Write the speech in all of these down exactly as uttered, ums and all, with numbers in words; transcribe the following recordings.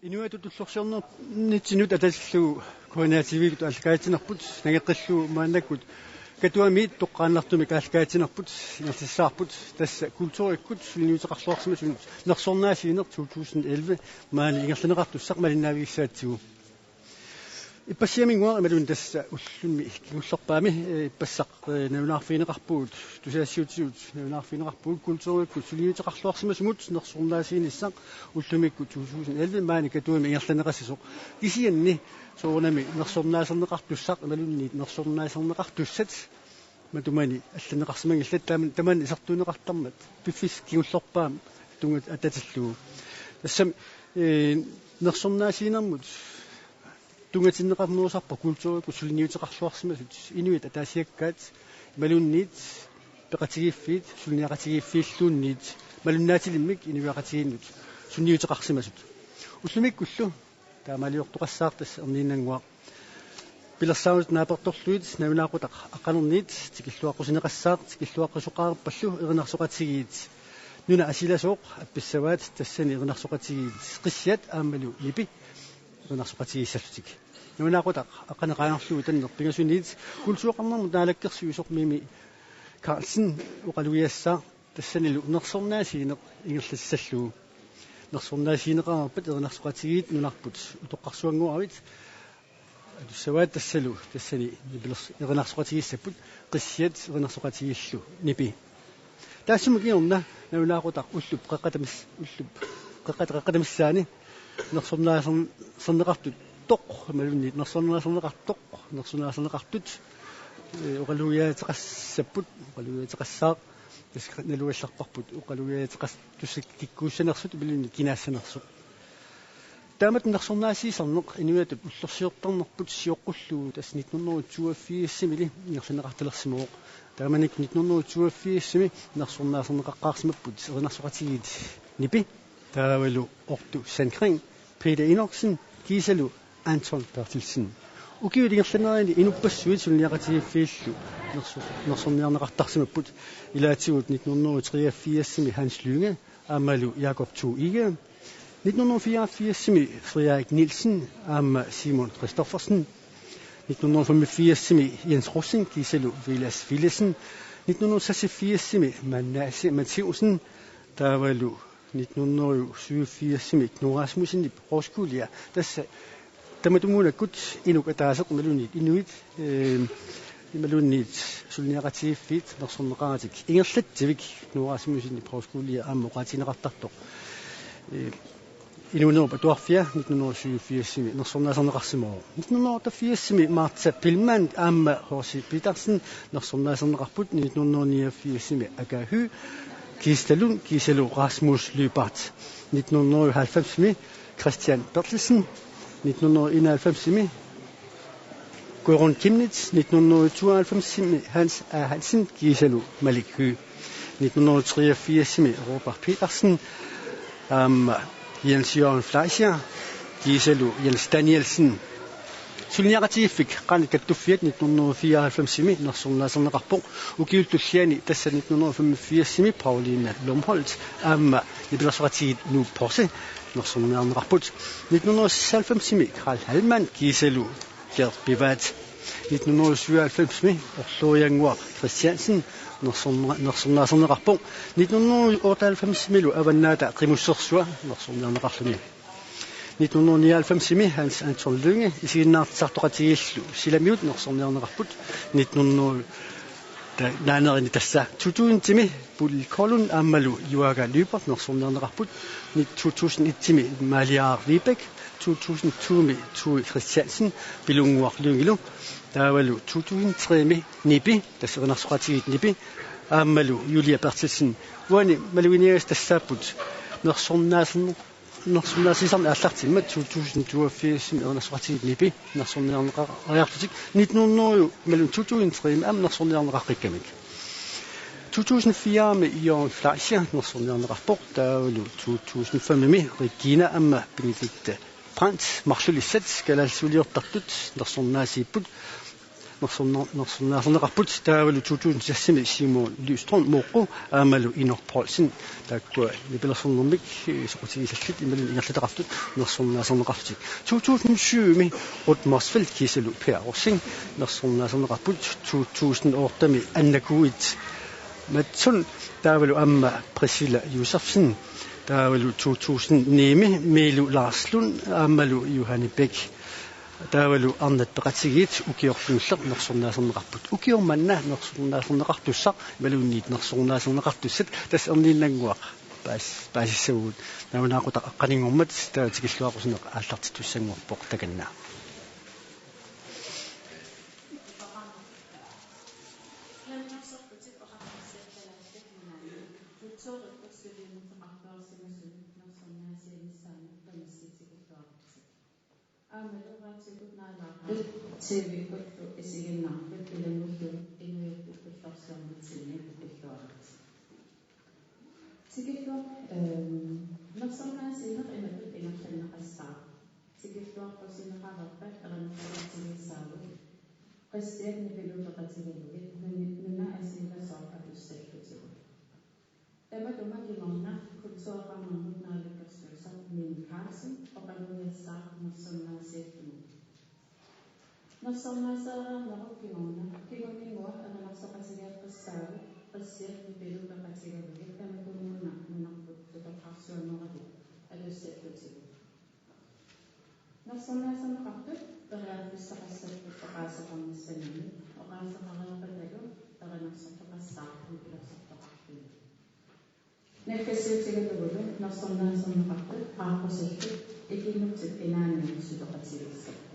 Inuiattut ullorsiornitsinnut atatillugu K N R T V-kkut aallakaatitsinerput, nangeqqillugu maannakkut Katuamiit toqqaannartumik aallakaatitsinerput ingerlassavarput, tassa kulturikkut suliniuteqarluarsimasunut nersornaasiineq to tusind elleve maani ingerlanneqartussaq malinnaavigissavarput. Ippassaq imaannguaq imaluunniit tassa ullummi kingullerpaami, eh, ippassaq, eh, nalunaarfigineqarpugut, tusagassiuutitigut nalunaarfigineqarpugut kulturikkut suliniuteqarluarsimasumut nersornaasiinissaq ullumikkut to tusind elleve maani Katuami ingerlanneqassasoq. Kisianni soorunami nersornaaserneqartussaq imaluunniit nersornaaserneqartussat matumani allanneqarsimanngillat, taman-, tamanna isertuunneqartarmat piffissap kingullerpaamut tunngatillugu. Tassami, eh, nersornaasiinermut tunngatinneqarnerusarpoq kulturikkut suliniuteqarluarsimasut, inuit ataasiakkaat imaluunniit peqatigiiffiit, suliniaqatigiiffiilluunniit, malunnaatilimmik inuiaqatigiinnut suliniuteqarsimasut. Ullumikkullu taamaaliortoqassaaq tassa erniinnannguaq. Pilersaarutit naapertorlugit nalunaaqutaq aqqanerniit tikilluaqqusineqassaaq, tikilluaqqusoqarpallu erinarsoqatigiit Nuna Asilasooq appissavaat, tassani erinarsoqatigiit Qissiat aammalu Nipi erinarsoqatigiissallutik. Nalunaaqutaq aqqaneq-aarlugu tanneq pingasuniit kultureqarnermut naalakkersuisoq Mimi Karlsen oqalugiassaaq, tassanilu nersornaasiineq ingerlatissallugu. Nersornaasiineqareerpat erinarsoqatigiit nunarput utoqqarsuanngoravit atussavaat, tassalu tassani nipilers-, erinarsoqatigiissapput Qissiat erinarsoqatigiillu Nipi. Taassuma kingorna nalunaaqutaq ullup qeqqatamis-, ullup qeqqata-, qeqqata missaani nersornaaserneqartuttoq imaluunniit nersornaaserneqartoq, nersornaaserneqartut, eh, oqalugiaateqassapput, oqalugiaateqassaaq, tassa nalugallarparput oqalugiaateqas-, tusakkikkuussanersut imaluunniit kinaassanersut. Taamatut nersornaasiisarneq inuiattut ullorsiortarnerput sioqqullugu tassa nitten hundrede toogfirsimi ingerlanneqartalersimavoq. Taamanikkut nitten hundrede toogfirsimi nersornaaserneqaqqaarsimapput erinarsoqatigiit Nipi, taavalu Otto Sandgreen, Peter Enoksen kiisalu Anton Berthelsen. Ukiut ingerlanerini inuppassuit suliniaqatigiiffiillu nersor-, nersorniarneqartarsimapput, ilaatigut nitten hundrede treogfirsimi Hans Lynge aammalu Jakob Thue Egede, nitten hundrede fireogfirsimi Frederik Nielsen aamma Simon Christoffersen, nitten hundrede femogfirsimi Jens Rosing kiisalu Villads Villadsen, nitten hundrede seksogfirsimi Manasse Matthæussen, taavalu nitten hundrede syvogfirsimi Knud Rasmussenip Horskolia. Tassa tamatumuunakkut inuk ataaseq imaluunniit inuit, eh, imaluunniit suliniaqatigiiffiit nersorneqaratik ingerlatsivik Knud Rasmussenip Horskolia aamma oqaatigineqartartoq, eh, Inuunerup Atuarfia nitten hundrede syvogfirsimi nersornaaserneqarsimavoq. Nitten hundrede otteogfirsimi Martha Pillman aamma H C Petersen nersornaaserneqarput, nitten hundrede niogfirsimi Aka Høegh Kiistalun kiisalu Rasmus Lyberth, nitten hundrede halvfemsimi Christian Berthelsen, nitten hundrede enoghalvfemsimi Gudrun Chemnitz, nitten hundrede tooghalvfemsimi Hans A. Hansen kiisalu Malik Høegh, nitten hundrede treogfirsimi Robert Petersen, aamma Jens Jørgen Fleischer kiisalu Jens Danielsen. Suliniaqatigiiffik Qanoq Kattuffiat nitten hundrede fireoghalvfemsimi nersornaaserneqarpoq. Ukiup tulliani, tassa nitten hundrede femogfirsimi Pauline Lumholt aamma nipilersoqatigiit Nuup Posse nersorniarneqarput. Nitten hundrede seksoghalvfemsimi Carl Hallmann kiisalu Gerd Privat. Nitten hundrede syvoghalvfemsimi Orloriannguaq Christiansen nersorna-, nersornaaserneqarpoq. Nitten hundrede otteoghalvfemsimilu Avannaata Qimussersua nersorniarneqarluni. Nitten hundrede nioghalvfemsimi Hans Anton Lynge isiginnaartitsisartoqatigiillu silamiut nersorniarneqarput. Nitten hundrede ta-, naanerini tassa to tusindimi Bodil Kollund aammalu Juaaka Lyberth nersorniarneqarput. Ni-, to tusind etimi Malia Riebeck, to tusind tomi Tue Christiansen Pilunnguaq Lyngilu, taavalu to tusind tremi Nipi, tassa erinarsoqatigiit Nipi, aammalu Julia Berthelsen. Uani maluginiagassat tassaapput nersornaaserneq nersornaasiisarneq aallartimmat to tusind toogfirsimi erinarsoqatigiit Nipi nersorniarneqariarlutik, nitten hundrede imaluunniit to tusind tremi aamma nersorniarneqaqqikkamik. To tusind firemi Jørgen Fleischer nersorniarneqarpoq, taavalu to tusind femimi Regina aamma Benedikte Brandt Marlulissat kalaallisuuliortartut nersornaasiipput. nersorna-, nersornaaserneqarput, taavalu to tusind seksimi Simon Lystrøm Mooqqu aammalu Inor Poulsen, taakkua nipilersornermik, eh, soqutigisallit imaluunniit ingerlataqartut nersornaaserneqarlutik. To tusind syvimi Ruth Motzfeldt kiisalu Per Rosing nersornaaserneqarput, to tusind ottemi Anna Kuit Mattsson, taavalu aamma Priscilla Josefsen, taavalu to tusind nimi Miilu Larslund aammalu Johanne Bech. Taavalu arnat peqatigiit ukiorluunniit nersornaaserneqarput. Ukioq manna nersornaaserneqartussaq imaluunniit nersornaaserneqartussat tassa erniinnannguaq paas-, paasissavagut. Nalunaaqutaq aqqaninngormat taava tikilluaqqusineq aallartittussanngorpoq takanna. Aammalu raatiukkut naalaartut, T V-kkut isiginnaartut ilanngullugu inuiattut kullorsiornitsinni pilluaritsi. Tikilluaq, ehm, nersornaasiineq imatut ingerlanneqassaaq. Tikilluaqqusineqareerpat erinarsortitsivissaagut Qissiat nipilu peqatigalugit nuni-, nunat asiilasooq atussallutigu. Tamatuma kingorna kultureqarnermut naalakkersuisoq Mimi Karlsen oqalugiassaaq nersornaasialluni. Nersornaasereernerup kingorna kinguninngua erinarsoqatigeeqqissaagut Qissiat nipilu peqatigalugit tamakkununnga nunarput utoqqarsuanngorallit atussallutigu. Nersornaaserneqartut periarfissaqassapput oqaaseqarnissaminnik, oqaaseqareerpatalu erinarsortoqassaaq nipilersortoqarluni. Naggasiutigalugulu nersornaaserneqartut aaqqusallit ikinngutit inaanniit suleqatigiissapput.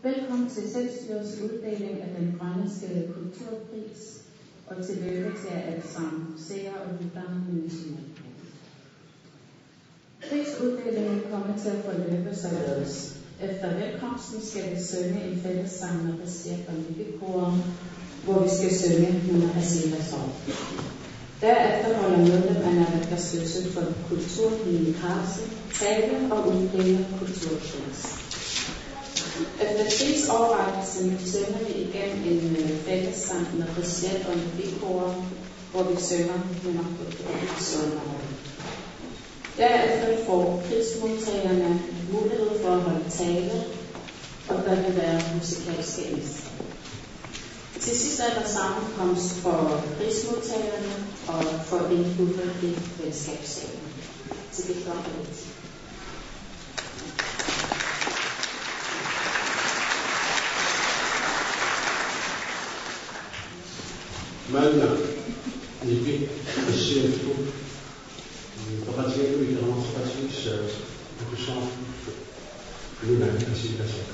Velkommen til Selvstyrets uddeling af den grønlandske kulturpris, og tillykke til jer alle sammen. Seere og lyttere med nationalpris. Prisuddelingen kommer til at forløbe således. Efter velkomsten skal vi synge en fællessang med Qissiat og Nipiqquoraq, hvor vi skal synge Nunat Asiilasooq. Derefter holder medlem af Naalakkersuisut for Kultur, Mimi Karlsen, tale og uddeler kulturpris. Efter prisoverrækkelsen synger vi igen en, øh, fællessang med Qissiat og Nipiqquoraq, hvor vi synger Nunarput utoqqarsuanngorallit. Derefter får prismodtagerne mulighed for at holde tale, og der vil være musikalske indslag. Til sidst er der sammenkomst for prismodtagerne og for indbyggere i venskabssalen. Til det kommer lidt. Maanna Nipi Qissiattut peqatigalugit erinarsoqatigiissaagut atussavarput Nunat Asiilasooq.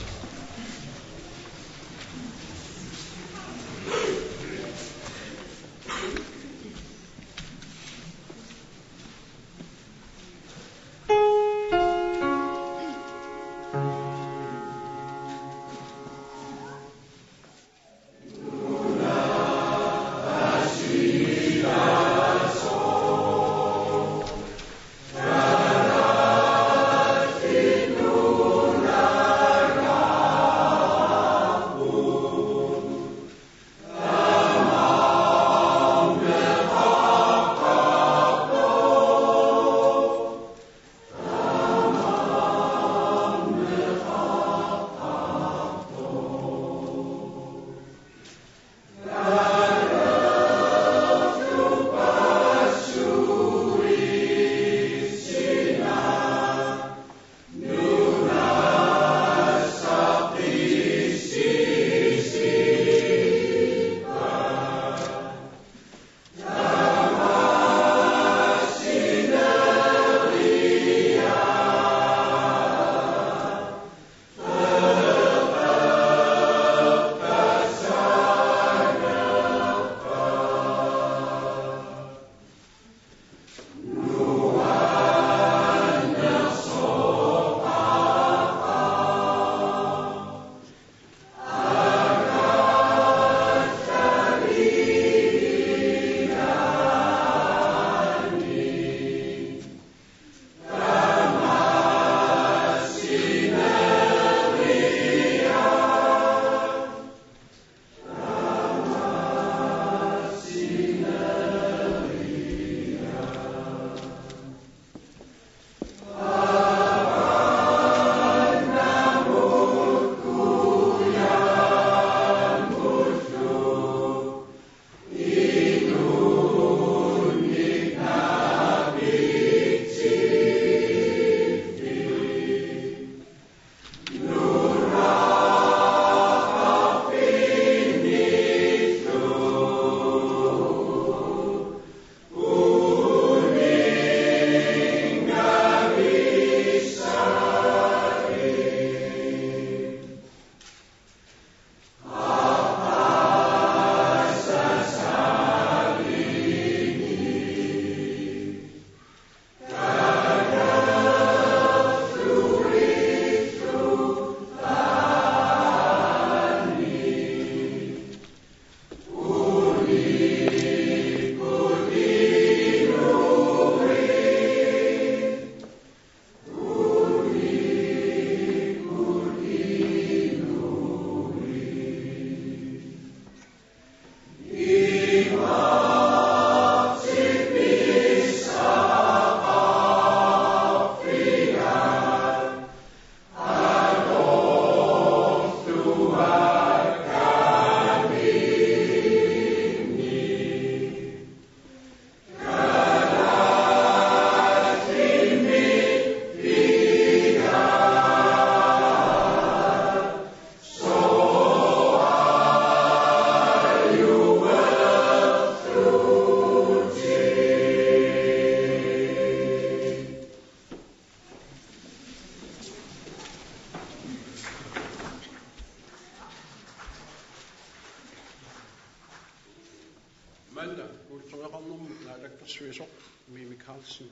Anna, kultureqarnermut naalakkersuisoq Mimi Karlsen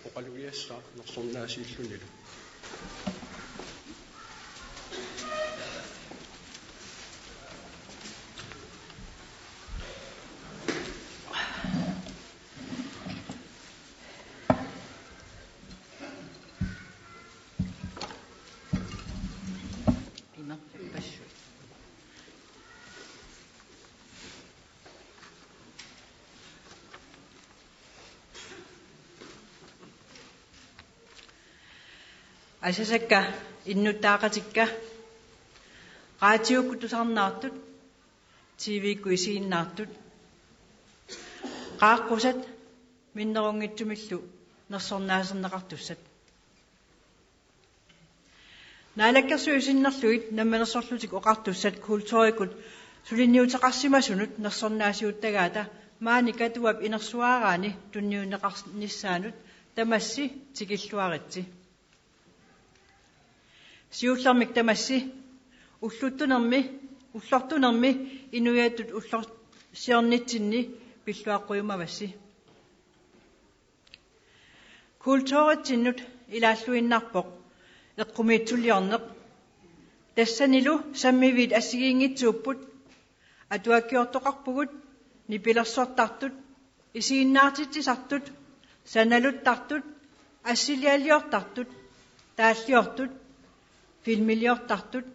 oqalugiassaaq nersornaasiillunilu. Imerpassuit. Asasakka, innuttaaqatikka, raatiukkut tusarnaartut, T V-kkut isiginnaartut, qaaqqusat minnerunngitsumillu nersornaaserneqartussat. Naalakkersuisut sinnerlugit Namminersorlutik Oqartussat kulturikkut suliniuteqarsimasunut nersornaasiuttagaata maani Katuap inersuaraani tunniunneqarnissaanut tamassi tikilluaritsi. Siullermik tamassi ulluttunermi, ullortunermi inuiattut ullorsiornitsinni pilluaqqujumavassi. Kulturitsinnut ilaalluinnarpoq eqqumiitsuliorneq. Tassanilu sammiviit assigiinngitsuupput: atuakkiortoqarpugut, nipilersortartut, isiginnaartitsisartut, sanaluttartut, assilialiortartut, taalliortut, filmiliortartut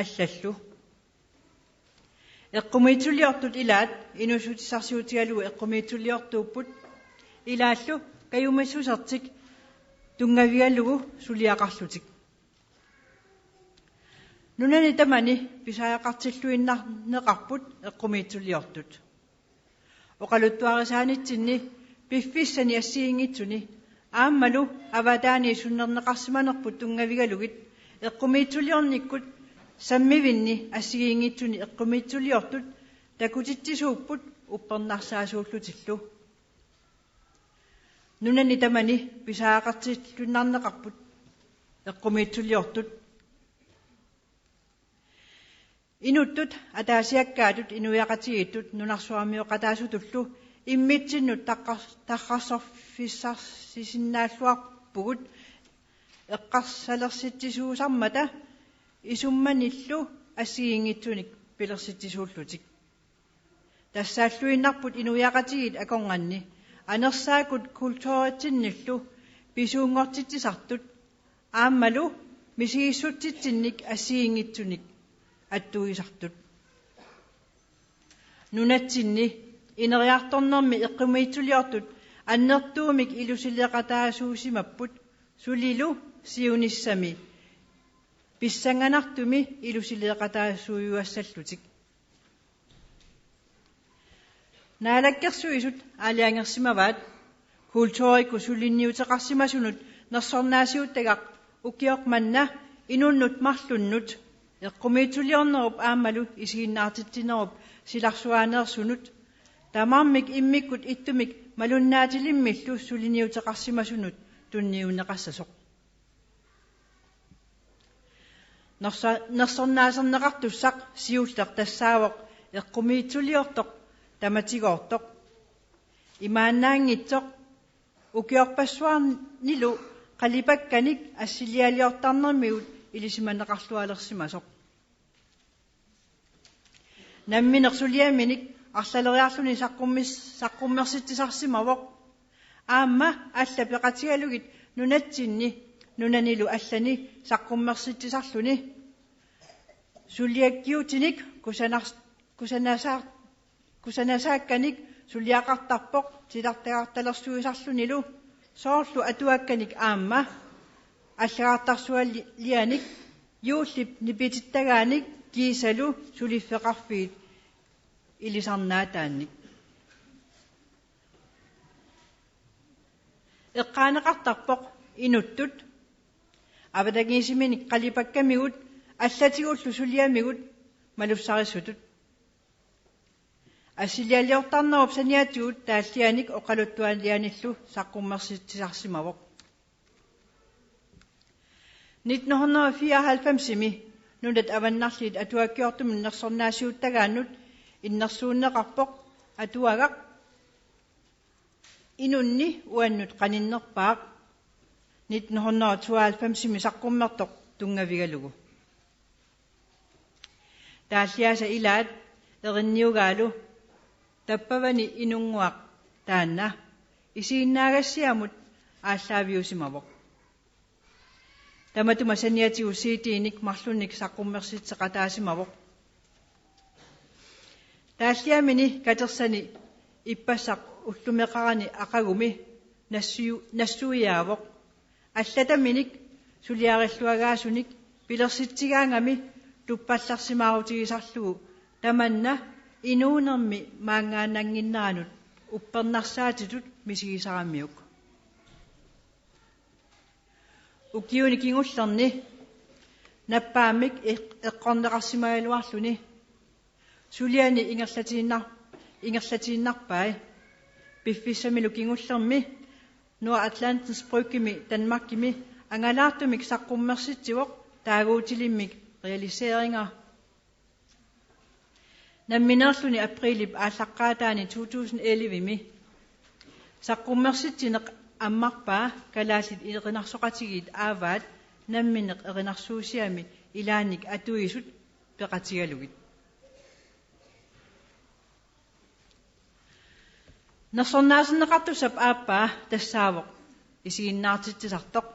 allallu. Eqqumiitsuliortut ilaat inuussutissarsiutigalugu eqqumiitsuliortuupput, ilaallu kajumissusertik tunngavigalugu suliaqarlutik. Nunani tamani pisariaqartilluinnarneqarput eqqumiitsuliortut. Oqaluttuarisaanitsinni piffissani assigiinngitsuni aammalu avataani sunnerneqarsimanerput tunngavigalugit eqqumiitsuliornikkut sammivinni assigiinngitsuni eqqumiitsuliortut takutitsisuupput uppernarsaasuullutillu. Nunani tamani pisariaqartilluinnarneqarput eqqumiitsuliortut. Inuttut ataasiakkaatut inuiaqatigiittut nunarsuarmioqataasutullu immitsinnut taqqar-, tarrarsorfissarsisinnaalluarpugut eqqarsalersitsisuusarmata isummanillu assigiinngitsunik pilersitsisuullutik. Tassaalluinnarput inuiaqatigiit akornanni anersaakkut kulturitsinnillu pisuunngortitsisartut aammalu misigissutsitsinnik assigiinngitsunik attuisartut. Nunatsinni ineriartornermi eqqumiitsuliortut annertuumik ilusileeqataasuusimapput sulilu siunissami pissanganartumi ilusileeqataasuujuassallutik. Naalakkersuisut aalajangersimavaat kulturikkut suliniuteqarsimasunut nersornaasiuttagaq ukioq manna inunnut marlunnut eqqumiitsuliornerup aammalu isiginnaartitsinerup silarsuaaneersunut tamarmik immikkut ittumik malunnaatilimmillu suliniuteqarsimasunut tunniunneqassasoq. Nersa-, nersornaaserneqartussaq siulleq tassaavoq eqqumiitsuliortoq tamatigoortoq. Imaannaanngitsoq ukiorpassuarnilu qalipakkanik assilialiortarnermigut ilisimaneqarlualersimasoq. Nammineq suliaminik arlaleriarluni saqqummis-, saqqummersitsisarsimavoq. Aamma allat peqatigalugit nunatsinni nunanilu allani saqqummersitsisarluni. Suliakkiutinik kusanar-, kusanasaar-, kusanasaakkanik suliaqartarpoq titartagartalersuisarlunilu, soorlu atuakkanik aamma allagartarsualianik, juullip nipitittagaanik kiisalu suliffeqarfiit ilisarnaataannik. Eqqaaneqartarpoq inuttut avatangiisiminik qalipakkamigut allatigullu suliamigut malussarissutut. Assilialiortarnerup saniatigut taallianik oqaluttualianillu saqqummersitsisarsimavoq. Nitten hundrede og fireoghalvfemsimi nunat avannarliit atuakkiortumut nersornaasiuttagaannut innersuunneqarpoq atuagaq inunni uannut qaninnerpaaq nitten hundrede og tooghalvfemsimi saqqummertoq tunngavigalugu. Taalliaasa ilaat erinniugaalu tappavani inunnguaq taanna isiginnaagassiamut aallaaviusimavoq. Tamatuma saniatigut C D-nik marlunnik saqqummersitseqataasimavoq. Taalliamini katersani ippassaq ullumeqarani aqagumi nassu-, nassuiaavoq. Allataminik suliarilluagaasunik pilersitsigaangami tuppallarsimaarutigisarlugu tamanna inuunermi maanngaannannginneranut uppernarsaatitut misigisaramiuk. Ukiuni kingullerni nappaammik eq-, eqqorneqarsimagaluarluni suliani ingerlatiinnar-, ingerlatiinnarpai. Piffissamilu kingullermi Nordatlantens Bryggemi Danmarkimi angalaartumik saqqummersitsivoq taaguutilimmik realiseringer. Nammineerluni aprilip aallaqqaataani to tusind ellevemi saqqummersitsineq ammarpaa Kalaallit Erinarsoqatigiit Aavaat namminneq erinarsuusiami ilaannik atuisut peqatigalugit. Nersornaaserneqartussap aappaa tassaavoq isiginnaartitsisartoq.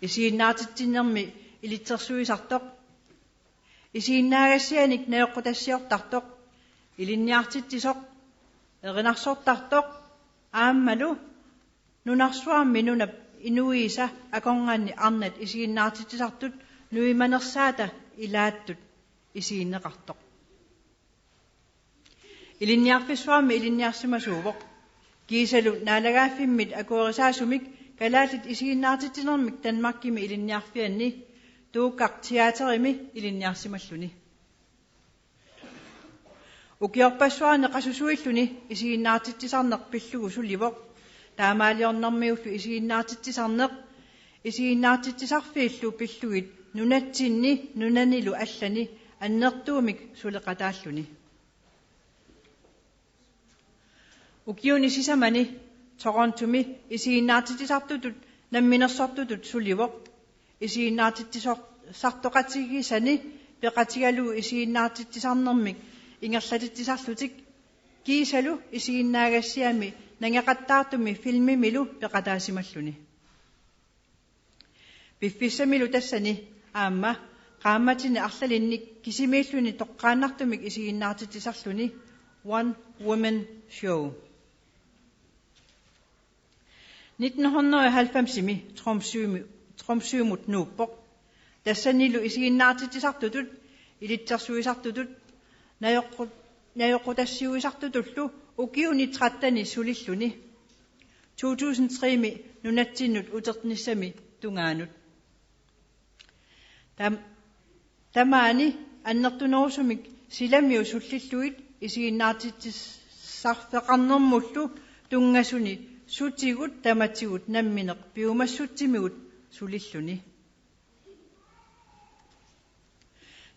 Isiginnaartitsinermi ilitsersuisartoq. Isiginnaagassianik najoqqutassiortartoq, ilinniartitsisoq, erinarsortartoq, aammalu nunarsuarmi nunap inuisa akornanni arnat isiginnaartitsisartut nuimanersaata ilaattut isigineqartoq. Ilinniarfissuarmi ilinniarsimasuuvoq. Kiisalu naalagaaffimmit akuerisaasumik kalaallit isiginnaartitsinermik Danmarkimi ilinniarfianni Tuukkaq Teaterimi ilinniarsimalluni. Ukiorpassuarni qasusuilluni isiginnaartitsisarneq pillugu sulivoq. Taamaaliornermiullu isiginnaartitsisarneq isiginnaartitsisarfiillu pillugit nunatsinni nunanilu allani annertuumik suleqataalluni. Ukiuni sisamani Torontomi isiginnaartitsisartutut namminersortutut sulivoq. Isiginnaartitsisor-, sartoqatigisani peqatigalugu isiginnaartitsisarnermik ingerlatitsisarlutik kiisalu isiginnaagassiami nangeqattaartumi filmimilu peqataasimalluni. Piffissamilu tassani aamma qaammatini arlalinnik kisimiilluni toqqaannartumik isiginnaartitsisarluni One Woman Show. Nitten hundrede og halvfemsimi Tromsømi-, Tromsømut nuuppoq. Tassanilu isiginnaartitsisartutut, ilitsersuisartutut, najoqqu-, najoqqutassiuisartutullu ukiuni tretteni sulilluni. To tusind tre-mi nunatsinnut uternissami tungaanut. Tam-, tamaani annertunerusumik silamiut sullillugit isiginnaartitsisarfeqarnermullu tunngasuni sutigut tamatigut nammineq piumassutsimigut sulilluni.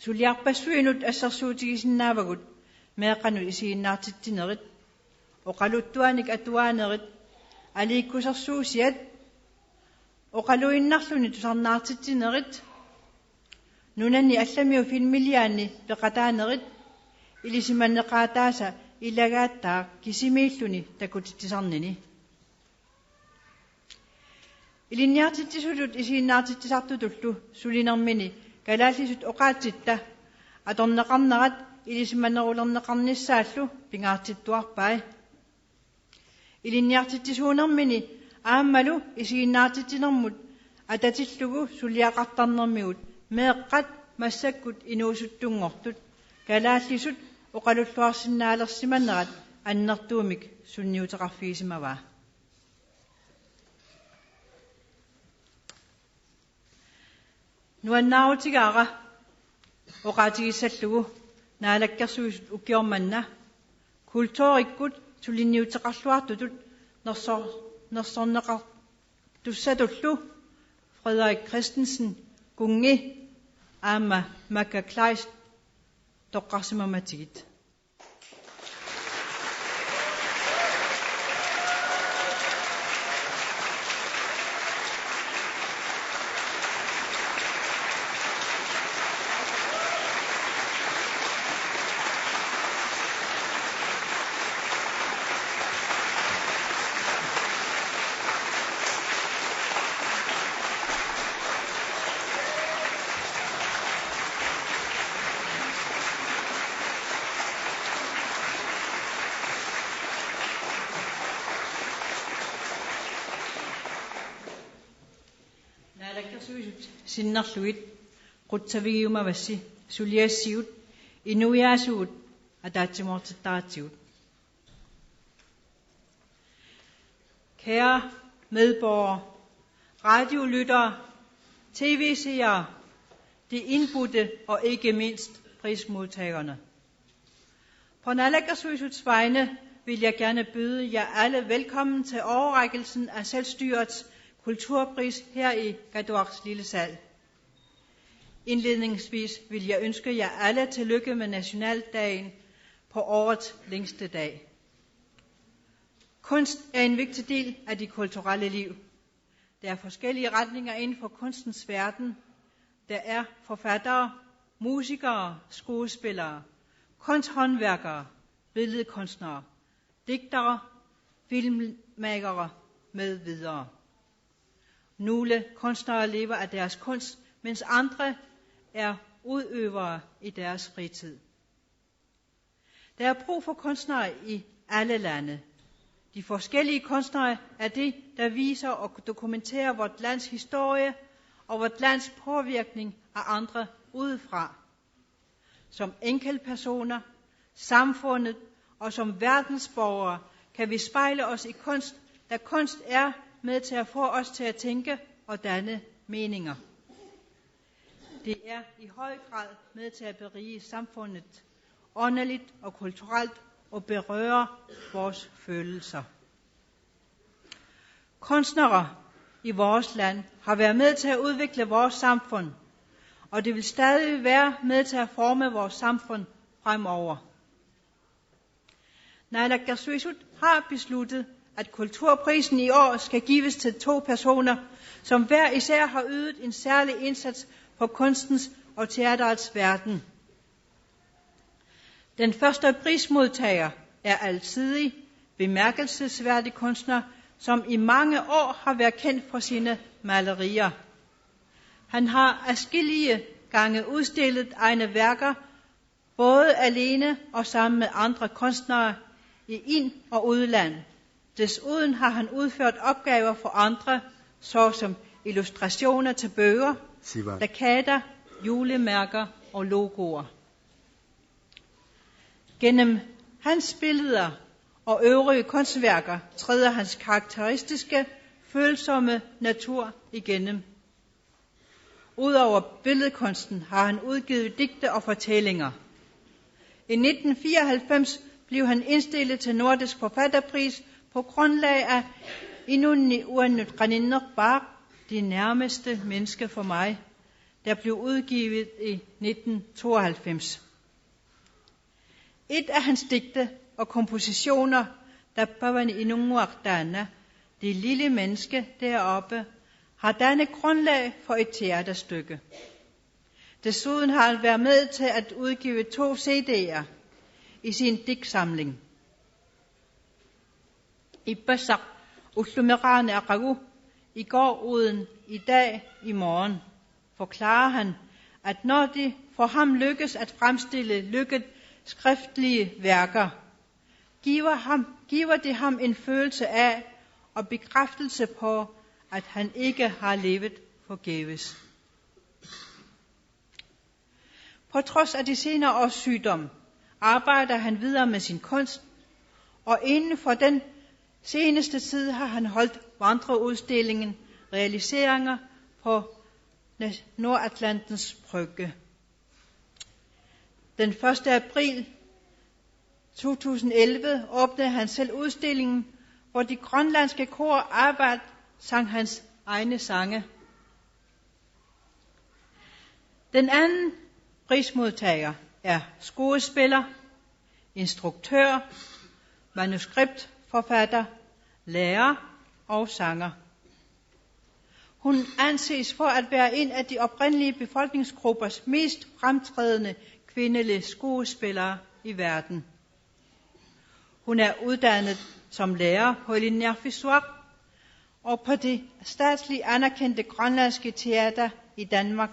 Suliarpassuinut assersuutigisinnaavagut meeqqanut isiginnaartitsinerit, oqaluttuanik atuaanerit, aliikkusersuusiat, oqaluinnarluni tusarnaartitsinerit, nunani allamiut filmiliaanni peqataanerit, ilisimaneqaataasa ilagaattaaq kisimiilluni takutitsisarnini. Ilinniartitsisutut isiginnaartitsisartutullu sulinermini kalaallisut oqaatsitta atorneqarnerat ilisimanerulerneqarnissaallu pingaartittuarpai. Ilinniartitsisuunermini aammalu isiginnaartitsinermut atatillugu suliaqartarnermigut meeqqat massakkut inuusuttunngortut kalaallisut oqalulluarsinnaalersimanerat annertuumik sunniuteqarfigisimavaa. Nuannaarutigaara oqaatigissallugu Naalakkersuisut ukioq manna kulturikkut suliniuteqarluartutut nersor-, nersorneqartussatullu Frederik Christensen, kunngi, aamma Makka Kleist toqqarsimammatigit. sinnerlugit qutsavigiumavassi suliassigut inuiaasugut ataatsimoortittaratsigut. Kære medborgere, radiolyttere, tv-seere, de indbudte og ikke mindst prismodtagerne. På Naalakkersuisuts vegne vil jeg gerne byde jer alle velkommen til overrækkelsen af selvstyrets kulturpris her i Katuaks lille sal. Indledningsvis vil jeg ønske jer alle tillykke med nationaldagen på årets længste dag. Kunst er en vigtig del af det kulturelle liv. Der er forskellige retninger inden for kunstens verden. Der er forfattere, musikere, skuespillere, kunsthåndværkere, billedkunstnere, digtere, filmmakere med videre. Nogle kunstnere lever af deres kunst, mens andre er udøvere i deres fritid. Der er brug for kunstnere i alle lande. De forskellige kunstnere er det, der viser og dokumenterer vort lands historie og vort lands påvirkning af andre udefra. Som enkeltpersoner, samfundet og som verdensborgere kan vi spejle os i kunst, da kunst er med til at få os til at tænke og danne meninger. Det er i høj grad med til at berige samfundet åndeligt og kulturelt og berøre vores følelser. Kunstnere i vores land har været med til at udvikle vores samfund, og det vil stadig være med til at forme vores samfund fremover. Naalakkersuisut har besluttet, at kulturprisen i år skal gives til to personer, som hver især har ydet en særlig indsats for kunstens og teaterets verden. Den første prismodtager er alsidig, bemærkelsesværdig kunstner, som i mange år har været kendt for sine malerier. Han har adskillige gange udstillet egne værker, både alene og sammen med andre kunstnere i ind- og udland. Desuden har han udført opgaver for andre, såsom illustrationer til bøger, plakater, julemærker og logoer. Gennem hans billeder og øvrige kunstværker træder hans karakteristiske, følsomme natur igennem. Udover billedkunsten har han udgivet digte og fortællinger. I nitten fireoghalvfems blev han indstillet til Nordisk Forfatterpris på grundlag af Inunni uannut qaninnerpaaq, det nærmeste menneske for mig, der blev udgivet i nitten tooghalvfems. Et af hans digte og kompositioner, Tappavani Inunnguaq Taanna, det lille menneske deroppe, har dannet grundlag for et teaterstykke. Desuden har han været med til at udgive to C D'er i sin digtsamling. Ippassaq ullumeqarani aqagu, i går uden i dag, i morgen, forklarer han, at når det for ham lykkes at fremstille lykkede skriftlige værker, giver, ham, giver det ham en følelse af og bekræftelse på, at han ikke har levet forgæves. På trods af de senere års sygdom arbejder han videre med sin kunst, og inden for den seneste tid har han holdt vandreudstillingen Realiseringer på Nordatlantens Brygge. Den første april to tusind elleve åbnede han selv udstillingen, hvor de grønlandske kor Aabaat sang hans egne sange. Den anden prismodtager er skuespiller, instruktør, manuskriptforfatter, lærer og sanger. Hun anses for at være en af de oprindelige befolkningsgruppers mest fremtrædende kvindelige skuespillere i verden. Hun er uddannet som lærer på Linniarfissuaq og på det statsligt anerkendte grønlandske teater i Danmark,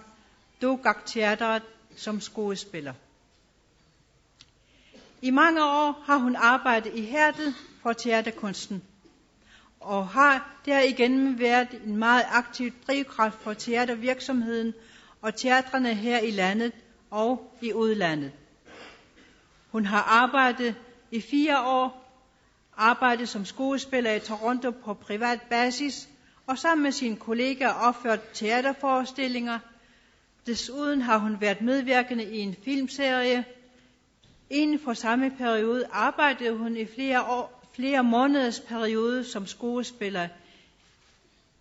Tuugaq Teatret, som skuespiller. I mange år har hun arbejdet ihærdigt for teaterkunsten, og har derigennem været en meget aktiv drivkraft for teatervirksomheden og teatrene her i landet og i udlandet. Hun har arbejdet i fire år, arbejdet som skuespiller i Toronto på privat basis, og sammen med sine kollegaer opført teaterforestillinger. Desuden har hun været medvirkende i en filmserie. Inden for samme periode arbejdede hun i flere år, flere måneders periode som skuespiller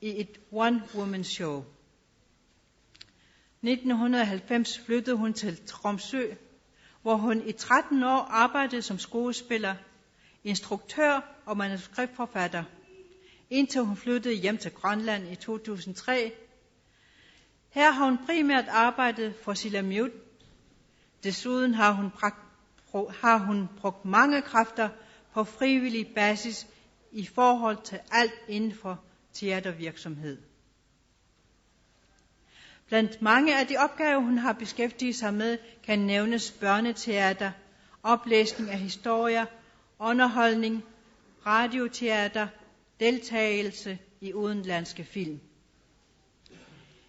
i et one-woman show. Nitten hundrede og halvfems flyttede hun til Tromsø, hvor hun i tretten år arbejdede som skuespiller, instruktør og manuskriptforfatter, indtil hun flyttede hjem til Grønland i to tusind tre. Her har hun primært arbejdet for Silamiut. Desuden har hun, bragt, har hun brugt mange kræfter på frivillig basis i forhold til alt inden for teatervirksomhed. Blandt mange af de opgaver, hun har beskæftiget sig med, kan nævnes børneteater, oplæsning af historier, underholdning, radioteater, deltagelse i udenlandske film.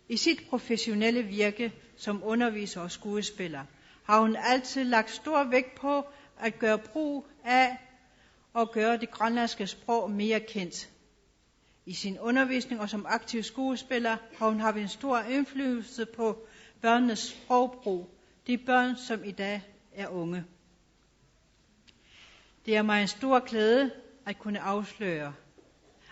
I sit professionelle virke som underviser og skuespiller har hun altid lagt stor vægt på at gøre brug af og gøre det grønlandske sprog mere kendt. I sin undervisning og som aktiv skuespiller har hun haft en stor indflydelse på børnenes sprogbrug, de børn, som i dag er unge. Det er mig en stor glæde at kunne afsløre,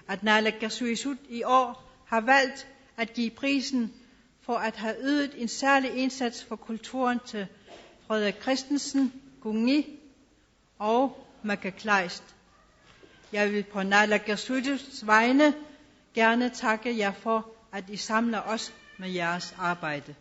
at Naalakkersuisut i år har valgt at give prisen for at have ydet en særlig indsats for kulturen til Frederik Christensen, Gungi og Maka Kleist. Jeg vil på Naalakkersuisuts vegne gerne takke jer for, at I samler os med jeres arbejde.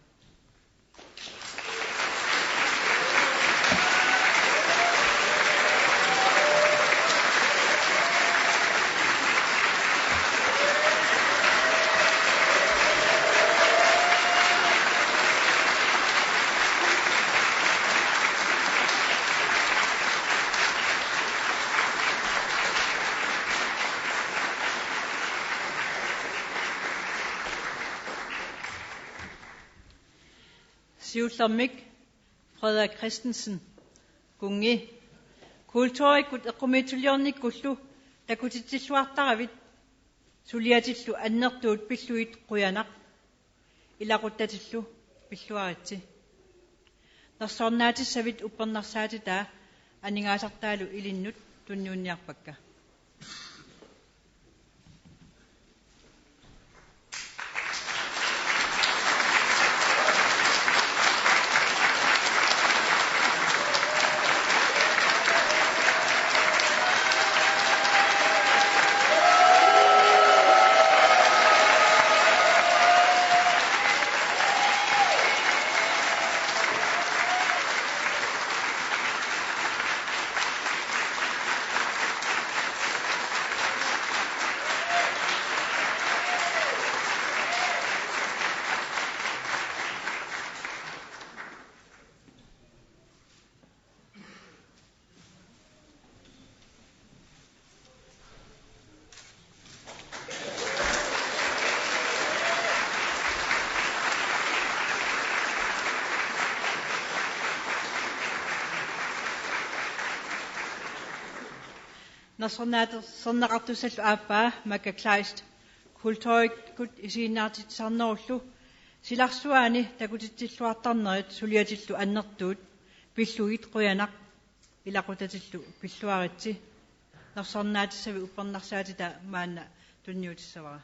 Siullermik Frederik Christensen, Gungi. Kulturikkut eqqumiitsuliornikkullu takutitsilluartaravit suliatillu annertuut pillugit qujanaq. Ilaquttatillu pilluaritsi. Nersornaatissavit uppernarsaatitaa aningaasartaalu ilinnut tunniunniarpakka. Nersornaatersorneqartussallu aappaa Maka Kleist. Kulturikkut isiginnaartitsisarnerullu silarsuaani takutitsilluartarnerit suliatillu annertuut pillugit qujanaq. Ilaquttatillu pilluaritsi. Nersornaatissavit uppernarsaatitaa maanna tunniutissavara.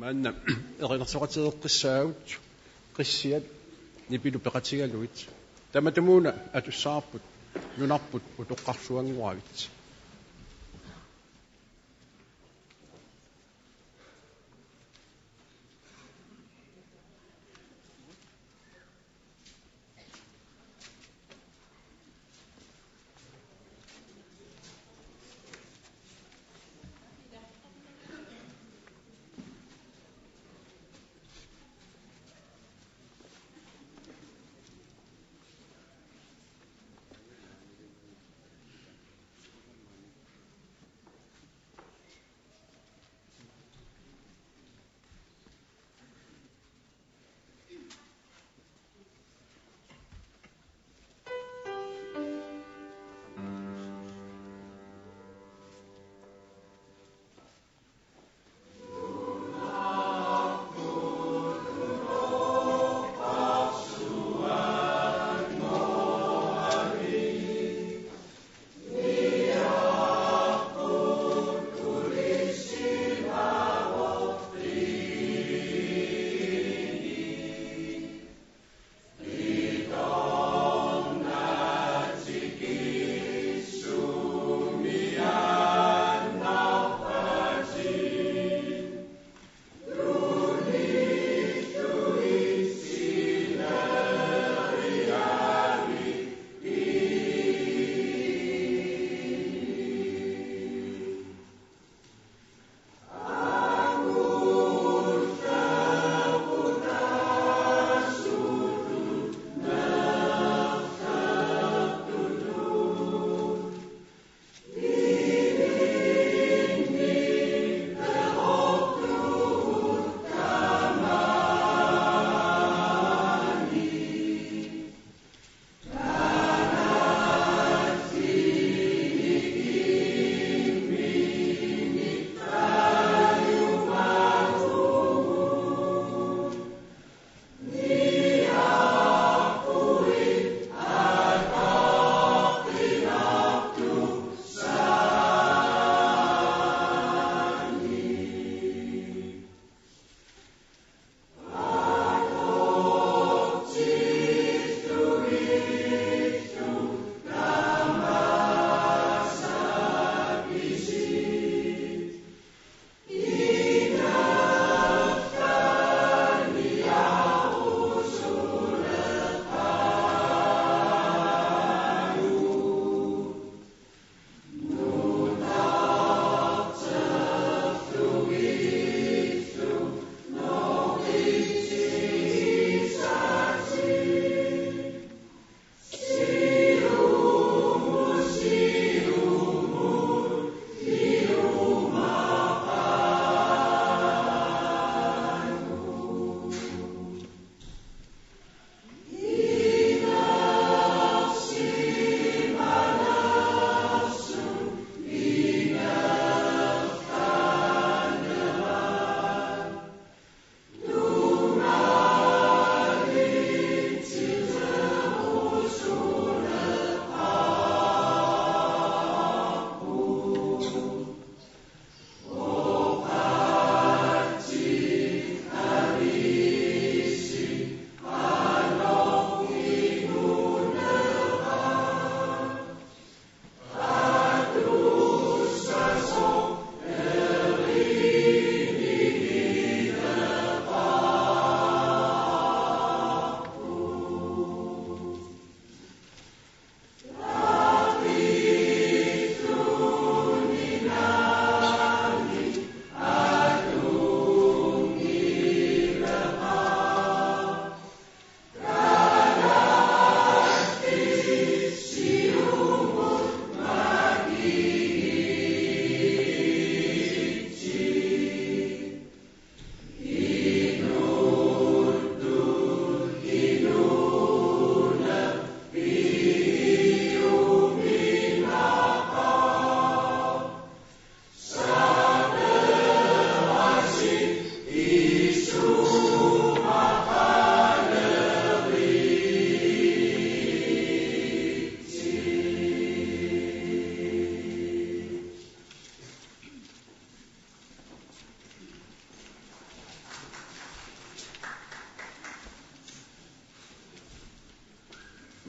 Maanna erinarsoqatigeeqqissaagut qissiat nipilu peqatigalugit. Tamatumuuna atussavarput nunarput utoqqarsuanngoravit.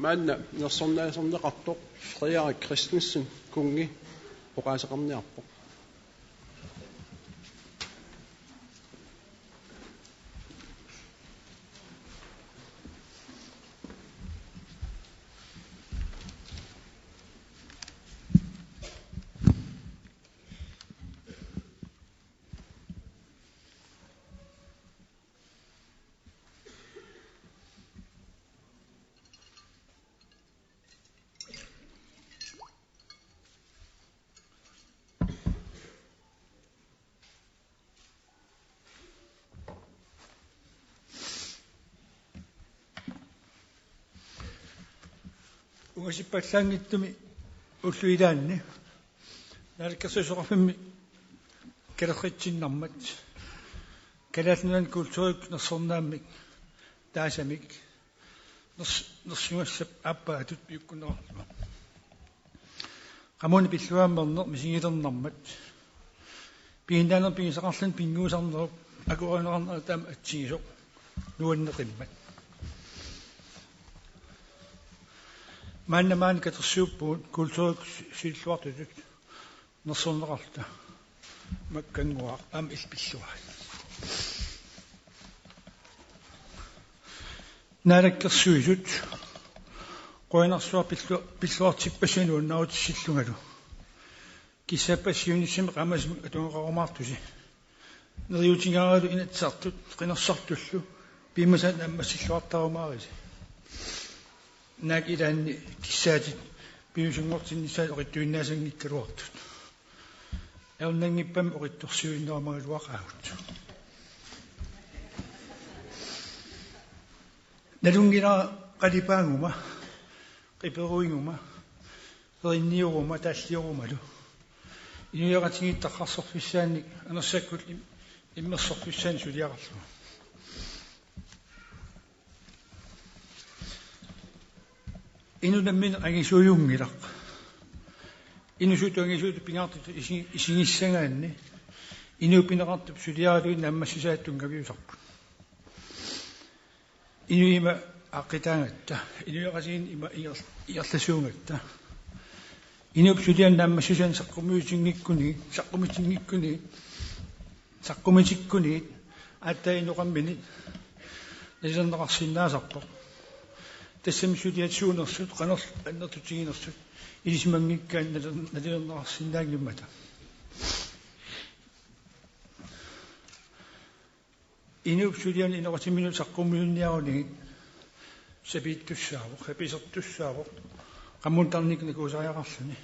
Maanna nersornaaserneqartoq Frederik Christensen, kunngi, oqaaseqarniarpoq. Ungasippallaanngitsumi ullut ilaanni Naalakkersuisoqarfimmi kalerritsinnarmat Kalaallit Nunaanni kulturikkut nersornaammik taasamik ners-, nersugassap aappaatut piukkunneqarluni. Qamuuna pillugu ammerneq misigilernarmat. Piginnaaneq pigisaqarluni pinnguisarnerup akuerineqarnera taama atsigisoq nuanneqimmat. Maanna maani katersuuppugut kulturikkut siulliullutut nersorneqarluta. Makkannguaq aamma illit pilluarit. Naalakkersuisut qujanarsuaq pillu-, pilluartippassuit nuannaarutissallutillu. Kissaappassi siunissami qaammasimik atugaqarumaartusi. Neriuutigaaralu Inatsisartut qinersisartullu piumasaat naammassilluartarumaarisi. Naak ilaanni kissaatit piviusunngortinnissaat oqitsuinnaasanngikkaluartut. Ajornanngippammi oqitsorsiuinnarumagaluaqaagut. Nalunngilara qalipaaguma, qiperuiguma, erinniuguma, taalliurumalu. Inuiaqatigiit taqqarsorfissaannik anersakkut im-, immersorfissaannik suliaqarlunga. Inuk nammineq angisuujunngilaq. Inuusutut angisuutut pingaartutut isi-, isigissagaanni inuup pineqartup suliaralugit naammassisaat tunngaviusarput. Inuit ima aaqqitaagatta, inuiaqatigiinni ima inger-, ingerlasuugatta. Inuup sulianik naammassisani saqqummiutinngikkuni, saqqummiutinngikkuni, saqqummiutikkunit aatsaat inoqamminit nalilerneqarsinnaasarpoq. Tassami suliat suunersut, qanorlu annertutiginersut ilisimanngikkaanni nali-, nalilerneqarsinnaanngimmata. Inuup sulianik inoqatimminut saqqummiunniarunigit sapiittussaavoq, sapiisertussaavoq, qamuuna tarnikkut nakuusariaqarluni.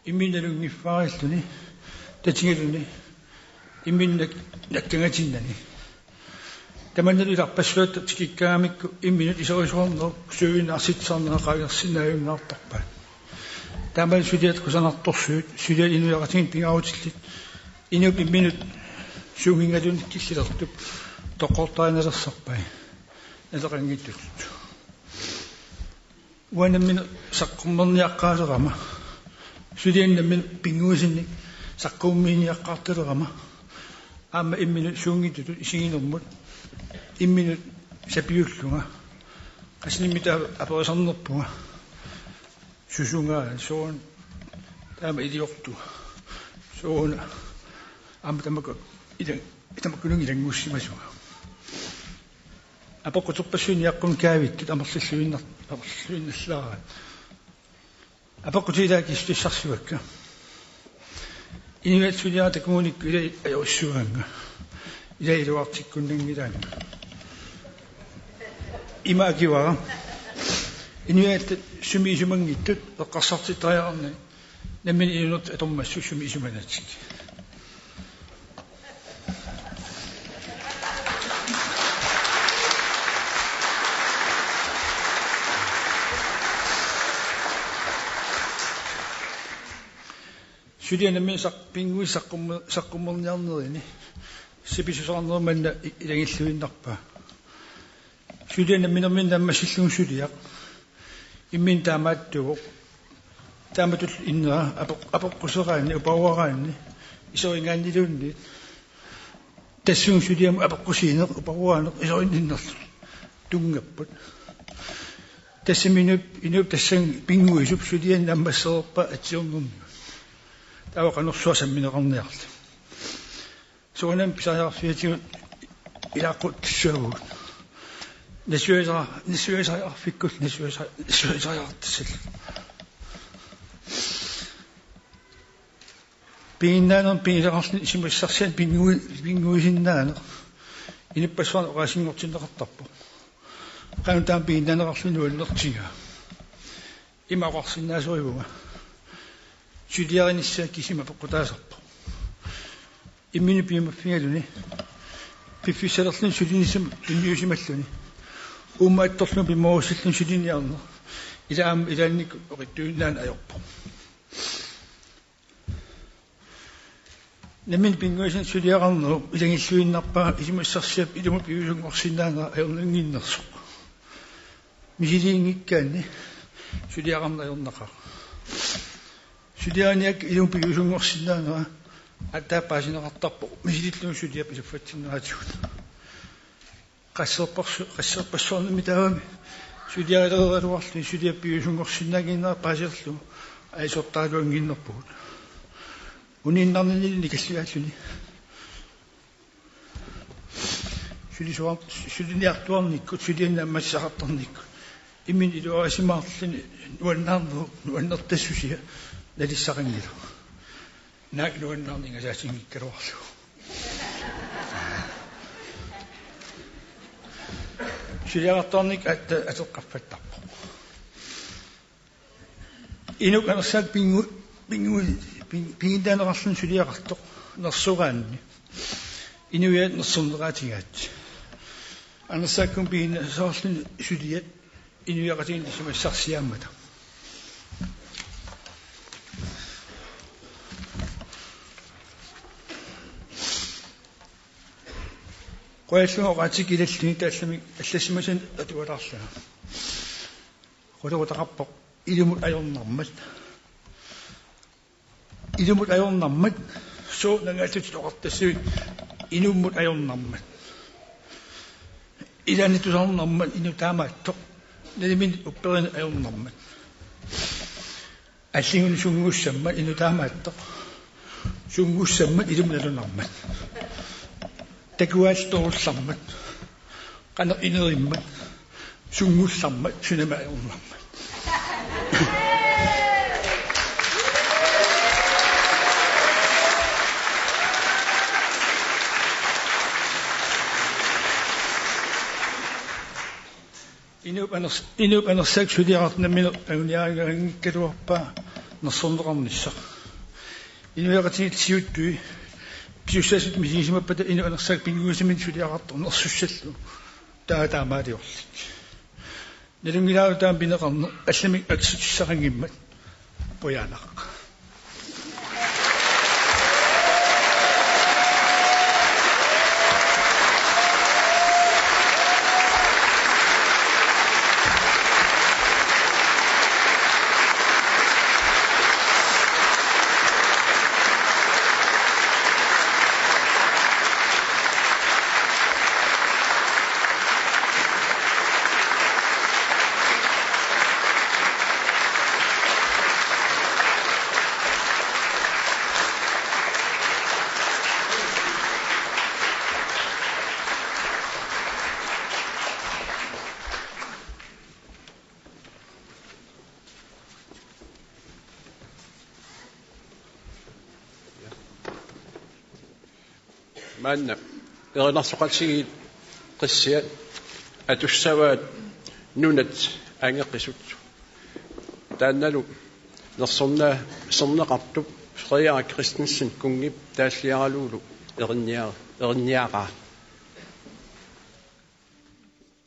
Imminut nalunngiffaarilluni, tatigaluni, imminut nak-, nakkangatinnani. Tamannalu ilarpassuatta tikikkaagamikku imminut iserisornerup suuinnaarsitsisarnera qaangersinnaajunnaartarpaat. Taamalu suliat kusanartorsuit, suliat inuiaqatigiinni pingaarutillit, inuup imminut suunnginngaluunniit killilertup toqqortarinnalersarpai naleqanngitsutut. Uanga nammineq saqqummerniaqqaalerama, sulianik nammineq pinnguisinnik saqqummiiniaqqaartalerama, aamma imminut suunngitsutut isiginermut imminut sapiullunga, qassinik aamma aperisarnerpunga. Susunga, sooruna taama iliortuga. Sooruna aamma tamakku ila-, tamakkununnga ilanngussimasunga. Apeqquterpassuit niaqqumik kaavittut amerlilluinnar-, amerlilluinnarlaraat. Apeqqutit ilaat kissutissarsiuakka. Inuiaat suliaat takugunikku ilaat ajorissavaannga. Ilaat iluartikkunnanngilaannga. Ima akivara. Inuiaat sumi isumanngitsut eqqarsartittariaqarnani. Nammineq inuunertik atormassuk sumi isumanatik. Suliat nammineq saq-, pinnguit saqqummi-, saqqummerniarnerini sapissuseqarnerup manna i-, ilagilluinnarpaa. Suliat namminerminni naammassillugu suliaq. Imminut taamaattuuvoq. Taamatullu innera apeq-, apeqquseraanni, uparuaraanni, isorinngaanniluunniit. Tassunga suliamut apeqqusiineq, uparuaaneq, isorinninnerlu tunngapput. Tassami inuup, inuup tassani pinnguisup suliani naammassereerpaa atsiornermigut. Taava qanorsuaq sammineqarniarli. Soorunami pisariaqarfiatigut ilaaqquttussuuvugut. Nassuiarisara-, nassuiarisariaqarfikkut nassuiarisa-, nassuiarisariaqartassallugu. Piginnaanermik pigisaqarluni isumassarsianik pinngu-, pinnguisinnaaneq inuppassuarnit oqaasinngortinneqartarpoq. Qanoq taama piginnaaneqarluni nuannertigaa? Ima oqarsinnaasorivunga: suliarinissaa kisima peqqutaasarpoq. Imminut piumaffigaluni, piffissalerluni sulinissamut tunniusimalluni, uummaattorlugu pimoorussalluni suliniarneq, ilaa aamma ilaannikkut oqitsuinnaaneq ajorpoq. Nammineq pinnguaasineq suliaqarnerup ilagilluinnarpara isumassarsiap ilumut piviusunngorsinnaanera ajornannginnersoq. Misiliinngikkaanni suliaqarneq ajornaqaaq. Suliariniakkat ilumut piviusunngorsinnaanera aatsaat paasineqartarpoq misilillugu suliap iluffatsinneratigut. Qasserpassu-, qasserpassuarnimmi taavami suliarilereeraluarluni suliap piviusunngorsinnaannginnera paasilerlugu ajuusortaraluannginnerpugut. Uniinnarninni nikalliaalluni. Sulisuar-, suliniartuarnikkut, suliani naammassisaqartarnikkut imminut iluarisimaarluni nuannaarnerup nuannertassusia nalissaqanngilaq. Naak nuannaarneq ingasaatinngikkaluarlugu. Suliaqartarnikkut aatsaat atoqqaffattarpoq. Inuk anersaak pinngu-, pinngu-, pin-, piginnaaneqarluni suliaqartoq nersoraanni inuiaat nersorneqaatigaat. Anersaakkumut piginnaasoqarluni suliat inuiaqatigiinni isumassarsiaammata. Qujallunga oqaatsit ilalluni taallamik allassimasani atualaarlanga. Qulequtaqarpoq ilumut ajornarmat. Ilumut ajornarmat, sooq nangaallutit oqartassavit inummut ajornarmat? Ilaanni tusarnarmat inuk taamaattoq, naliminnik upperineq ajornarmat. Alligunut sunngussammat inuk taamaattoq, sunngussammat ilumut nalunarmat. Takuaaltorullarmat, qanoq inerimmat, sunngullarmat, sunami ajornarmat. Inuup aners-, inuup anersaak suliaqartoq nammineq anguniaranngikkaluarpaa nersorneqarnissaq. Inuiaqatigiit siuttui pisussaatit misigisimappata inuup anersaak pinnguaasiminnik suliaqartoq nersussallugu. Taava taamaaliorlik. Nalunngilara taama pineqarneq, allamik aksutissaqanngimmat. Qujanaq. Maanna erinarsoqatigiit qissiat atussavaat nunat angeqisut. Taannalu nersorna-, -sorneqartup Frederik Christensen kunngip taalliaralugulu erinnia-, erinniaraa.